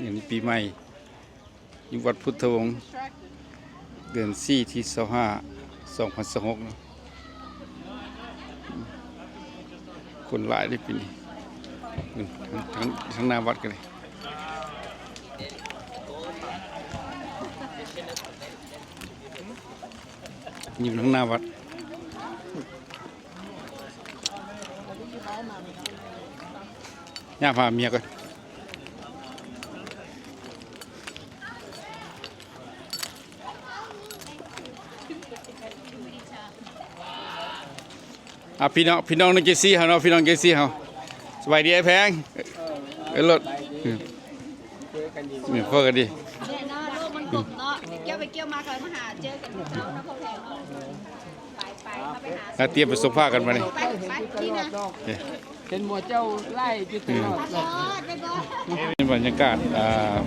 ອັນນີ້ປີໃໝ່ຢູ່ວັດພຸດທະວົງ ເດືອນສີ່ ທີຊາວຫ້າ ສອງພັນຊາວຫົກເນາະ. ຄົນຫຼາຍເດ້ປີນີ້ ທາງ ທາງ ທາງໜ້າວັດກໍໄດ້ ຢູ່ທາງໜ້າວັດ. ຍ່າພາເມຍກ່ອນ. ອ່ະ ພີ່ນ້ອງ ພີ່ນ້ອງນ້ອງເຈຊີເຮົາເນາະ ພີ່ນ້ອງເຈຊີເຮົາ. ສະບາຍດີອ້າຍແພງ. ເອີ ລົດ ເຈີກັນດີ ເອີ ພໍກັນດີ. ແນ່ນອນ ໂລກມັນກົມເນາະ ໄປກ່ຽວໄປກ່ຽວມາກໍມາຫາເຈີກັນເນາະ ພໍ່ແພງເນາະ. ໄປ ໄປ ເຮົາໄປຫາ ອ່ະ ຕຽມໄປສົ່ງຜ້າກັນບາດນີ້ ໄປ ໄປ ທີ່ນະ ເຫັນໝູ່ເຈົ້າໄລ່ຢູ່ຕະຫຼອດ. ອືມ ເປັນບັນຍາກາດ ອ່າ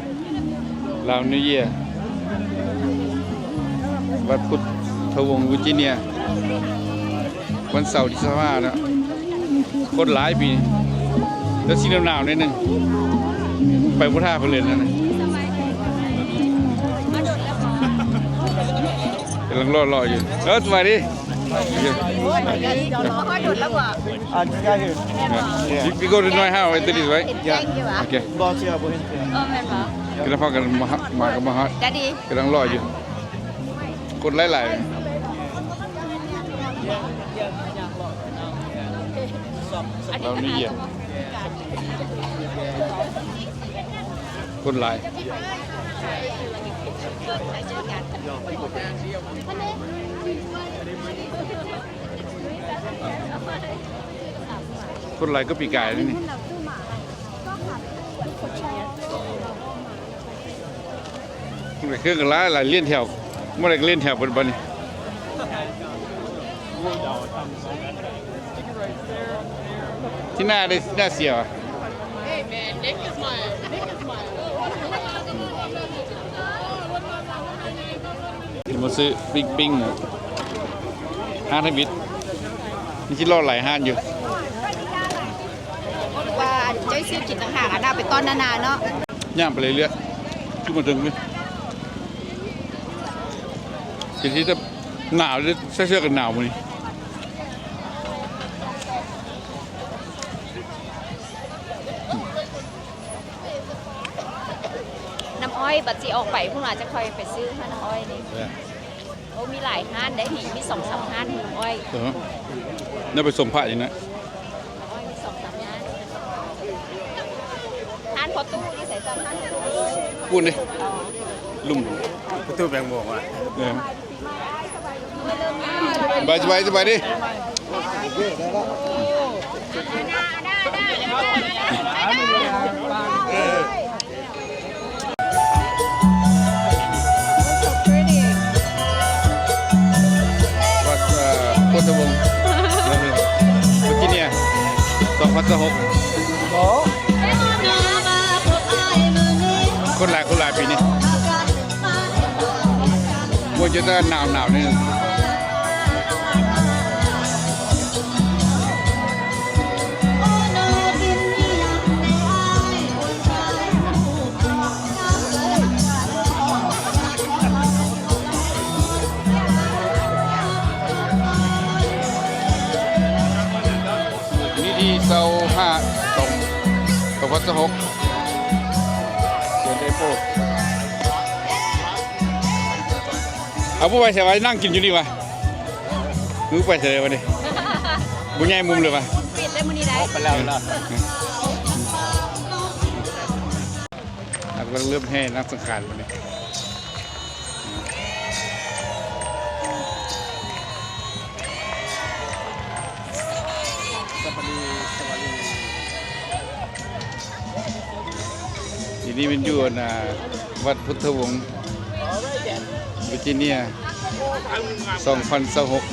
ລາວນິວເຢຍ ວັດພຸດທະວົງ ເວີຈິເນຍ ວັນເສົາທີຊາວຫ້າເນາະ. ຄົນຫຼາຍປີນີ້ ແຕ່ຊິໜາວໆໜ້ອຍໜຶ່ງ ໄປບໍ່ຖ້າເພິ່ນເລີຍນັ້ນນະ. ກຳລັງລໍໆຢູ່. ເອີ ສະບາຍດີ. ໂອ້ຍ ບໍ່ຄ່ອຍດົນແລ້ວບໍ່? Uh, just got here. Yeah. You, you go to my house after this, right? Yeah. Okay. Boss, yeah, ບໍ່ເຫັນ. ເອີ ແມ່ນບໍ່? ກຳລັງພາກັນມາ ມາກັບມາຮອດ Daddy ກຳລັງລໍຢູ່. ຄົນຫຼາຍໆ ລາວນິວເຢຍ ຄົນຫຼາຍ ຄົນຫຼາຍກວ່າປີກາຍເດ້ນີ້. ເຄື່ອງກໍຫຼາຍໆ ລຽນແຖວ ມື້ໃດກໍລຽນແຖວເບິດບັດນີ້. ທີ່ໜ້າໄດ້ ໜ້າເສຍຫວາ? ມາຊື້ປີ້ງໆ ຮ້ານທຳອິດ ມີຊິລໍຫຼາຍຮ້ານຢູ່. ວ່າເຈົ້າຊື້ກິນຕ່າງຫາກ ອັນໜ້າໄປຕ້ອນນານາເນາະ. ຍ່າງໄປເລື້ອຍໆ ຂຶ້ນມາເທິງນີ້ ເປັນທີ່ຈະໜາວເດ້ ໃສ່ເສື້ອກັນໜາວມື້ນີ້. ນ້ຳອ້ອຍ ບັດຊິອອກໄປພຸ້ນລະ ຈະຄ່ອຍໄປຊື້ ນ້ຳອ້ອຍນີ້. ເອີ ໂອ້ ມີຫຼາຍຮ້ານໄດ໋ນີ້ ມີສອງສາມຮ້ານນ້ຳອ້ອຍ. ເອີ ໄດ້ໄປຊົມພະຢູ່ນະ. ຮ້ານພໍ່ຕູ້ຢູ່ໃສຊັ້ນ? ພຸ້ນເດ້ ລຸ່ມ ປະຕູແບງບົວ. ເອີ ສະບາຍ ສະບາຍ ສະບາຍດີ. ວັດ ເອີ ພຸດທະວົງ ເວີຈິເນຍ ສອງພັນຊາວຫົກ. ຄົນຫຼາຍ ຄົນຫຼາຍປີນີ້ ໂອ້ຍ ຈະໜາວໆ ໜາວໜຶ່ງ. ມື້ທີຊາວຫ້າ ສອງ ສອງພັນຊາວຫົກ ເດືອນເອໂປ. ເອົາ ຜູ້ໄປໃສວະ? ນັ່ງກິນຢູ່ນີ້ວະ. ຄືໄປໃສວະນີ້? ບໍ່ຍ້າຍມຸມເລີຍວະ. ປິດໄດ້ມື້ນີ້ໄດ້. ອອກໄປແລ້ວ ອືມ ແລ້ວ. ອືມ ກຳລັງເລີ່ມແຫ່ນາງສັງຂານບັດນີ້. ສະບາຍດີ ສະບາຍດີ. ທີ່ນີ້ແມ່ນຢູ່ ອັນນ່າ ວັດພຸດທະວົງ ເວີຈິເນຍ ສອງພັນຊາວຫົກ. ເ